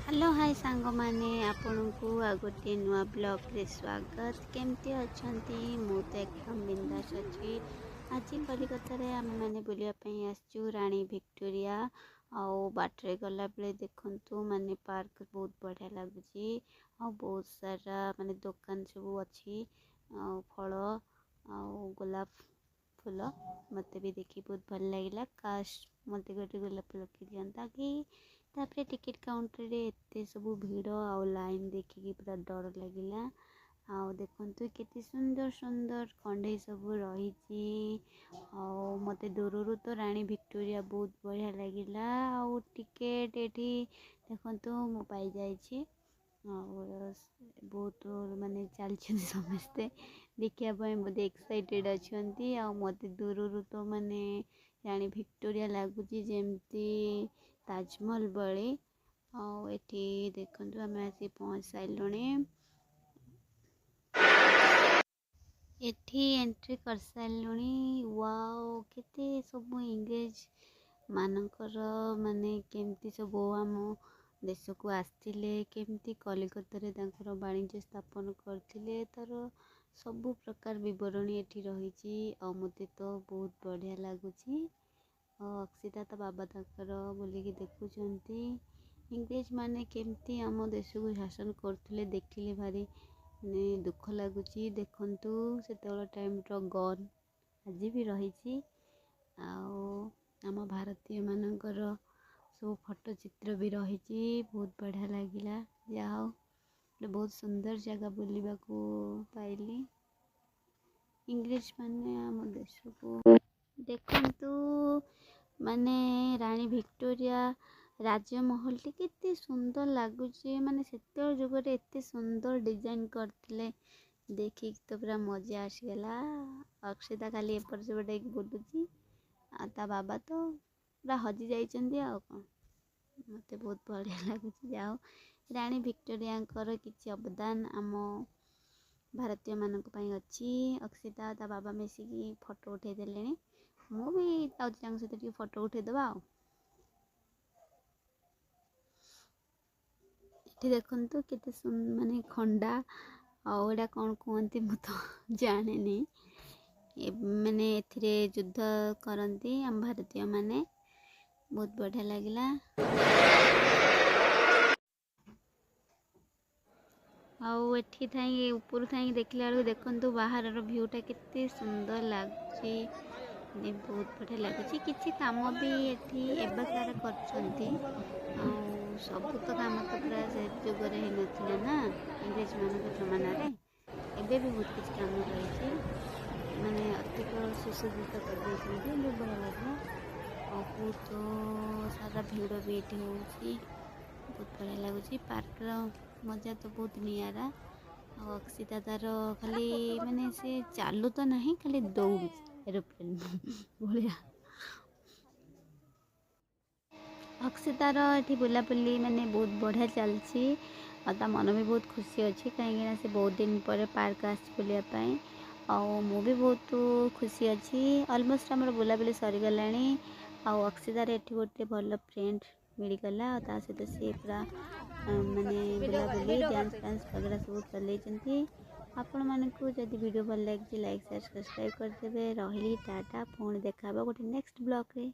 Hello high ସାଙ୍ଗମାନେ, ଆପଣଙ୍କୁ ଆଉ ଗୋଟିଏ ନୂଆ ବ୍ଲଗ୍ରେ ସ୍ୱାଗତ। କେମିତି ଅଛନ୍ତି? ମୁଁ ତ ଏକଦମ ବିନ୍ଦାସ ଅଛି। ଆଜି କଲିକତାରେ ଆମେମାନେ ବୁଲିବା ପାଇଁ ଆସିଛୁ ରାଣୀ ଭିକ୍ଟୋରିଆ। ଆଉ ବାଟରେ ଗଲାବେଳେ ଦେଖନ୍ତୁ, ମାନେ ପାର୍କ ବହୁତ ବଢ଼ିଆ ଲାଗୁଛି ଆଉ ବହୁତ ସାରା ମାନେ ଦୋକାନ ସବୁ ଅଛି, ଆଉ ଫଳ ଆଉ ଗୋଲାପ ଫୁଲ ମୋତେ ବି ଦେଖି ବହୁତ ଭଲ ଲାଗିଲା। କାଶ ମୋତେ ଗୋଟେ ଗୋଲାପ ଫୁଲ କିଏ ଦିଅନ୍ତା କି। ତାପରେ ଟିକେଟ୍ କାଉଣ୍ଟରରେ ଏତେ ସବୁ ଭିଡ଼ ଆଉ ଲାଇନ୍ ଦେଖିକି ପୁରା ଡର ଲାଗିଲା। ଆଉ ଦେଖନ୍ତୁ କେତେ ସୁନ୍ଦର ସୁନ୍ଦର କଣ୍ଢେଇ ସବୁ ରହିଛି। ଆଉ ମୋତେ ଦୂରରୁ ତ ରାଣୀ ଭିକ୍ଟୋରିଆ ବହୁତ ବଢ଼ିଆ ଲାଗିଲା। ଆଉ ଟିକେଟ୍ ଏଠି ଦେଖନ୍ତୁ ମୁଁ ପାଇଯାଇଛି। ଆଉ ବହୁତ ମାନେ ଚାଲିଛନ୍ତି ସମସ୍ତେ ଦେଖିବା ପାଇଁ, ବୋଧେ ଏକ୍ସାଇଟେଡ଼୍ ଅଛନ୍ତି। ଆଉ ମୋତେ ଦୂରରୁ ତ ମାନେ ରାଣୀ ଭିକ୍ଟୋରିଆ ଲାଗୁଛି ଯେମିତି ତାଜମହଲ ଭଳି। ଆଉ ଏଠି ଦେଖନ୍ତୁ ଆମେ ଆସି ପହଞ୍ଚି ସାରିଲୁଣି, ଏଠି ଏଣ୍ଟ୍ରି କରିସାରିଲୁଣି। ୱାଓ, କେତେ ସବୁ ଇଂରେଜ ମାନଙ୍କର ମାନେ କେମିତି ସବୁ ଆମ ଦେଶକୁ ଆସିଥିଲେ, କେମିତି କଲିକତାରେ ତାଙ୍କର ବାଣିଜ୍ୟ ସ୍ଥାପନ କରିଥିଲେ, ତା'ର ସବୁ ପ୍ରକାର ବିବରଣୀ ଏଠି ରହିଛି। ଆଉ ମୋତେ ତ ବହୁତ ବଢ଼ିଆ ଲାଗୁଛି। ଆଉ ଅକ୍ସିତା ତା ବାବା ତାଙ୍କର ବୁଲିକି ଦେଖୁଛନ୍ତି। ଇଂରେଜମାନେ କେମିତି ଆମ ଦେଶକୁ ଶାସନ କରୁଥିଲେ ଦେଖିଲେ ଭାରି ମାନେ ଦୁଃଖ ଲାଗୁଛି। ଦେଖନ୍ତୁ ସେତେବେଳେ ଟାଇମ୍ର ଗନ୍ ଆଜି ବି ରହିଛି। ଆଉ ଆମ ଭାରତୀୟମାନଙ୍କର ସବୁ ଫଟୋ ଚିତ୍ର ବି ରହିଛି। ବହୁତ ବଢ଼ିଆ ଲାଗିଲା। ଯାହା ହଉ, ଗୋଟେ ବହୁତ ସୁନ୍ଦର ଜାଗା ବୁଲିବାକୁ ପାଇଲି। ଇଂରେଜମାନେ ଆମ ଦେଶକୁ ଦେଖନ୍ତୁ, ମାନେ ରାଣୀ ଭିକ୍ଟୋରିଆ ରାଜମହଲଟି କେତେ ସୁନ୍ଦର ଲାଗୁଛି। ମାନେ ସେତେବେଳେ ଯୁଗରେ ଏତେ ସୁନ୍ଦର ଡିଜାଇନ୍ କରିଥିଲେ, ଦେଖିକି ତ ପୁରା ମଜା ଆସିଗଲା। ଅକ୍ଷିତା ଖାଲି ଏପଟ ସେପଟ ହେଇକି ବୁଲୁଛି ଆଉ ତା ବାବା ତ ପୁରା ହଜି ଯାଇଛନ୍ତି। ଆଉ କ'ଣ, ମୋତେ ବହୁତ ବଢ଼ିଆ ଲାଗୁଛି। ଯାହା ହଉ, ରାଣୀ ଭିକ୍ଟୋରିଆଙ୍କର କିଛି ଅବଦାନ ଆମ ଭାରତୀୟମାନଙ୍କ ପାଇଁ ଅଛି। ଅକ୍ଷିତା ତା ବାବା ମିଶିକି ଫଟୋ ଉଠେଇ ଦେଲେଣି। ମୁଁ ବି ଯାଉଛି ତାଙ୍କ ସହିତ ଟିକେ ଫଟୋ ଉଠେଇଦେବା। ଆଉ ଏଠି ଦେଖନ୍ତୁ କେତେ ମାନେ ଖଣ୍ଡା, ଆଉ ଏଇଟା କ'ଣ କୁହନ୍ତି ମୁଁ ତ ଜାଣିନି, ମାନେ ଏଥିରେ ଯୁଦ୍ଧ କରନ୍ତି ଆମ ଭାରତୀୟମାନେ। ବହୁତ ବଢ଼ିଆ ଲାଗିଲା। ଆଉ ଏଠି ଥାଇକି ଉପରୁ ଥାଇକି ଦେଖିଲା ବେଳକୁ ଦେଖନ୍ତୁ ବାହାରର ଭ୍ୟୁଟା କେତେ ସୁନ୍ଦର ଲାଗୁଛି, ମାନେ ବହୁତ ବଢ଼ିଆ ଲାଗୁଛି। କିଛି କାମ ବି ଏଠି ଏବେକାର କରିଛନ୍ତି। ଆଉ ସବୁ ତ କାମ ତ ପୁରା ସେ ଯୁଗରେ ହେଇନଥିଲା ନା, ଇଂରେଜମାନଙ୍କ ଜମାନାରେ। ଏବେ ବି ବହୁତ କିଛି କାମ ରହିଛି, ମାନେ ଅଧିକ ସୁସଜ୍ଜିତ କରିଦେଇଛନ୍ତି। ବହୁତ ବଢ଼ିଆ ଲାଗିଲା। ଆଉ ବହୁତ ସାରା ଭିଡ଼ ବି ଏଠି ହେଉଛି। ବହୁତ ବଢ଼ିଆ ଲାଗୁଛି। ପାର୍କର ମଜା ତ ବହୁତ ନିଆରା। ଆଉ ଅକ୍ସିତା ତାର ଖାଲି ମାନେ ସେ ଚାଲୁ ତ ନାହିଁ, ଖାଲି ଦୌଡ଼ୁଛି ଏରୋପ୍ଲେନ୍ ଭଳିଆ। ଅକ୍ସିତାର ଏଠି ବୁଲାବୁଲି ମାନେ ବହୁତ ବଢ଼ିଆ ଚାଲିଛି। ଆଉ ତା ମନ ବି ବହୁତ ଖୁସି ଅଛି, କାହିଁକିନା ସେ ବହୁତ ଦିନ ପରେ ପାର୍କ ଆସିଛି ବୁଲିବା ପାଇଁ। ଆଉ ମୁଁ ବି ବହୁତ ଖୁସି ଅଛି। ଅଲମୋଷ୍ଟ ଆମର ବୁଲାବୁଲି ସରିଗଲାଣି। ଆଉ ଅକ୍ସିତାର ଏଠି ଗୋଟେ ଭଲ ଫ୍ରେଣ୍ଡ ମିଳିଗଲା, ଆଉ ତା ସହିତ ସିଏ ପୁରା ମାନେ ବୁଲାବୁଲି ଡ୍ୟାନ୍ସ ଫ୍ୟାନ୍ସ ବଗେରା ସବୁ ଚଲେଇଛନ୍ତି। ଆପଣମାନଙ୍କୁ ଯଦି ଭିଡ଼ିଓ ଭଲ ଲାଗିଛି, ଲାଇକ୍ ସେୟାର ସବସ୍କ୍ରାଇବ୍ କରିଦେବେ। ରହିଲି, ଟାଟା। ପୁଣି ଦେଖା ହେବ ଗୋଟେ ନେକ୍ସଟ ବ୍ଲଗ୍ରେ।